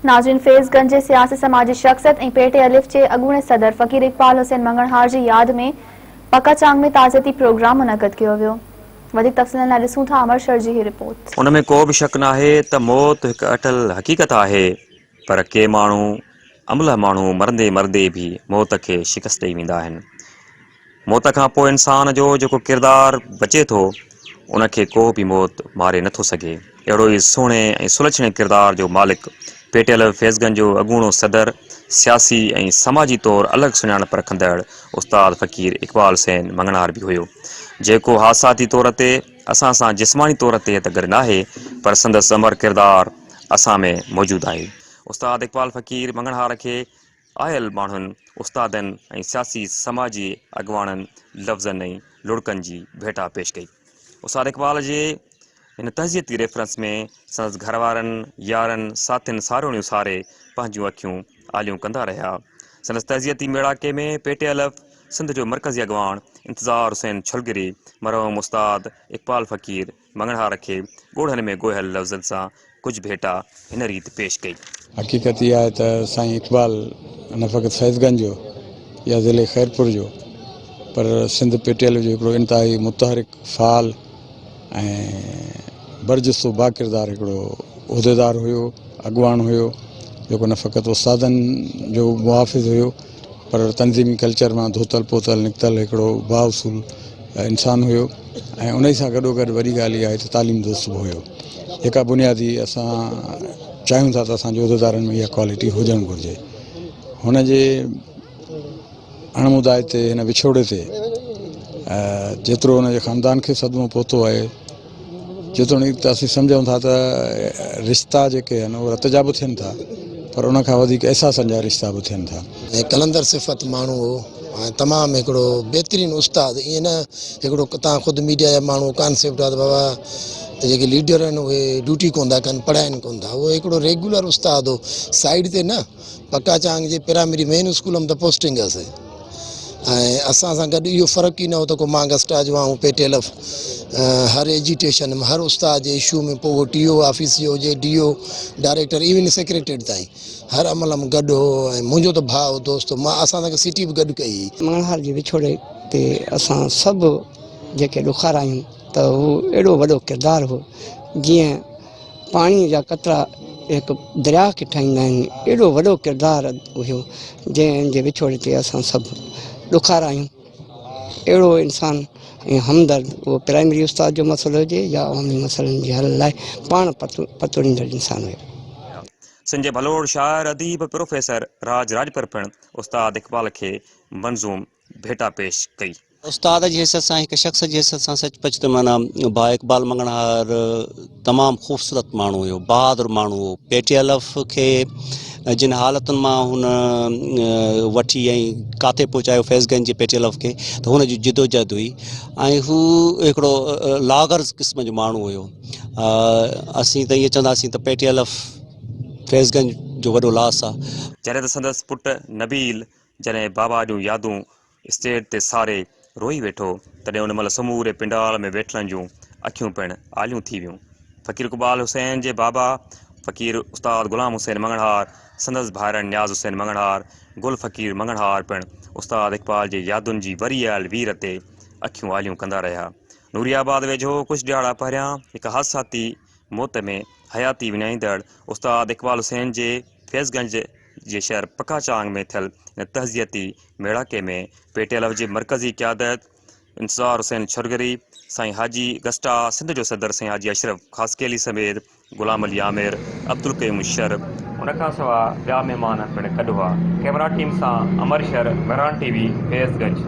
ناظرين فيض گنج جي سياسي سماجي شخصيت ۽ پي ٽي الف جي اڳوڻي صدر فقير اقبال حسين مڱڻهار جي ياد ۾ پڪا چانگ ۾ تعزيتي پروگرام منعقد ڪيو ويو. وڌيڪ تفصيلن لاء ڏسون ٿا امر شر جي هي رپورٽ. ان ۾ ڪو به شڪ ناهي ته موت هڪ اٽل حقيقت آهي پر ڪي ماڻهو املهه ماڻهو مرندي مرندي به موت کي شڪست ڏئي ويندا آهن. موت کان پوء انسان جو جيڪو ڪردار بچي ٿو، ان کي ڪو به موت ماري نه ٿو سگهي. اهڙو ئي سهڻي ۽ سلڇڻي ڪردار جو مالڪ پيٽيل فيض گنج جو اڳوڻو صدر، سياسي ۽ سماجي طور الڳ سڃاڻپ رکندڙ استاد فقير اقبال حسين مڱڻهار به هيو، جيڪو حادثاتي طور تي اسان سان جسماني طور تي ته گڏ ناهي، پر سندس امر ڪردار اسان ۾ موجود آهي. استاد اقبال فقير مڱڻهار کي آيل ماڻهن، استادن ۽ سياسي سماجي اڳواڻن لفظن ۽ لڙڪن جي ڀيٽا پيش ڪئي. استاد اقبال جي هن تعزيتي ريفرنس ۾ سندس گهر وارن، يارن، ساٿين ساروڻيون ساري پنهنجون اکيون آليون ڪندا رهيا. سندس تعزيتي ميڙاڪي ۾ پي ٽي الف سنڌ جو مرڪزي اڳواڻ انتظار حسين ڇلگري، مرحوم استاد اقبال فقير، مڱڻهار کي ڳوڙهن ۾ ڳوهيل لفظن سان ڪجهه ڀيٽا هن ريت پيش ڪئي. حقيقت اها آهي ته سائين اقبال نه فقط فيض گنج جو يا ضلعي خيرپور جو پر سنڌ پي ٽي ايل جو هڪڙو انتهائي متحرڪ، فعال ۽ برجستو باڪردار هڪڙو عهديدار هيو، اڳواڻ هيو، جيڪو نه فقط استادن جو محافظ هيو پر تنظيمي ڪلچر مان ڌوتل پوتل نڪتل هڪڙو بااصول انسان هيو ۽ انهي سان گڏو گڏ وڏي ڳالهه اها آهي ته تعليم دوست به هيو جيڪا بنيادي اسان چاهيون ٿا ته اسان جي عهديدارن ۾ اها ڪوالٽي هجڻ گهرجي هن جي اڻ مدائي تي هن وڇوڙي تي جيترو هن جي خاندان کي صدمو پهتو آهي جيتوڻيڪ ته اسين سمجهون ٿا ته رشتا جيڪي آهن اهي رت جا به ٿين ٿا پر ان کان وڌيڪ احساسن جا رشتا به ٿين ٿا. ۽ قلندر صفت ماڻهو هو ۽ تمام هڪڙو بهترين استاد ائين نه هڪڙو تان خود ميڊيا جا ماڻهو ڪانسيپٽ آ ته بابا ته جيڪي ليڊر آهن اهي ڊيوٽي ڪون ٿا ڪن پڙهائين ڪون ٿا اهو هڪڙو ريگيولر استاد هو سائيڊ تي نه پڪا چانگ جي پرائمري مين اسڪول ۾ ته پوسٽنگ هئس ۽ اسان سان گڏ اهو فرق ئي نه هو ته ڪو مان گسٽا جو آهيان پي ٽي ايل ايف هر ايجيٽيشن ۾ هر استاد جي اشو ۾ پوء اهو ٽي او آفيس جو هجي D O director even secretariat تائين هر عمل ۾ گڏ هو ۽ منهنجو ته ڀاء هو دوست هو مان اسان سان سٽي به گڏ ڪئي هئي. مڱڻهار جي وڇوڙي تي اسان سڀ جيڪي ڏکارا آهيون ته هو اهڙو وڏو ڪردار هو جيئن پاڻيء جا قطرا هڪ درياهه کي ٺاهيندا آهن، ايڏو وڏو ڪردار هيو، جنهن جي وڇوڙي تي اسان سڀ ڏکارا آهيون. اهڙو انسان ۽ همدرد اهو پرائمري استاد جو مسئلو هجي يا عوامي مسئلن جي حل لاء پاڻ پتوڙيندڙ انسان هيو. سنڌ جي ڀلوڙ شاعر، اديب، پروفيسر راج راڄپر پڻ استاد اقبال کي منظوم ڀيٽا پيش ڪئي. استاد جي حيثيت سان هڪ شخص جي حيثيت سان سچ پچ ته معنيٰ ڀاء اقبال مڱڻهار تمام خوبصورت ماڻهو هيو بهادر ماڻهو هو پي ٽي ايل ايف کي جن حالتن مان هن وٺي ۽ ڪاٿي پهچايو فيض گنج جي پي ٽي ايل ايف کي ته هن جي جدوجهد هئي ۽ هو هڪڙو لاغرض قسم جو ماڻهو هيو اسين ته ائين چونداسين ته P T L F Faiz Ganj جو وڏو لاس آ. جڏهن ته سندس پٽ نبيل جڏهن بابا جون يادون اسٽيج تي ساري روئي ويٺو، تڏهن ان مهل سموري پنڊال ۾ ويٺلن جون اکيون پڻ آليون ٿي ويون. فقير اقبال حسين جي بابا فقير استاد غلام حسين مڱڻهار، سندس ڀائرن نياز حسين مڱڻهار، گل فقير مڱڻهار پڻ استاد اقبال جي يادن جي وري آيل وير تي اکيون آليون ڪندا رهيا. نوري آباد ويجهو ڪجهه ڏهاڙا پهريان هڪ حادثاتي موت ۾ حياتي وڃائيندڙ استاد اقبال حسين جي فيض گنج جي شهر پڪاچانگ ۾ ٿيل هن تعزيتي ميڙاڪي ۾ پي ٽي ايل جي مرڪزي قيادت انتظار حسين ڇرگري، سائين حاجي گسٽا، سنڌ جو صدر سائين حاجي اشرف خاصخيلي سميت غلام علي عامر، عبدالقيوم شر، ان کان سواء ٻيا مهمان پڻ گڏ هئا. ڪئميرا ٽيم سان امر شر، مهراڻ ٽي وي، فيض گنج.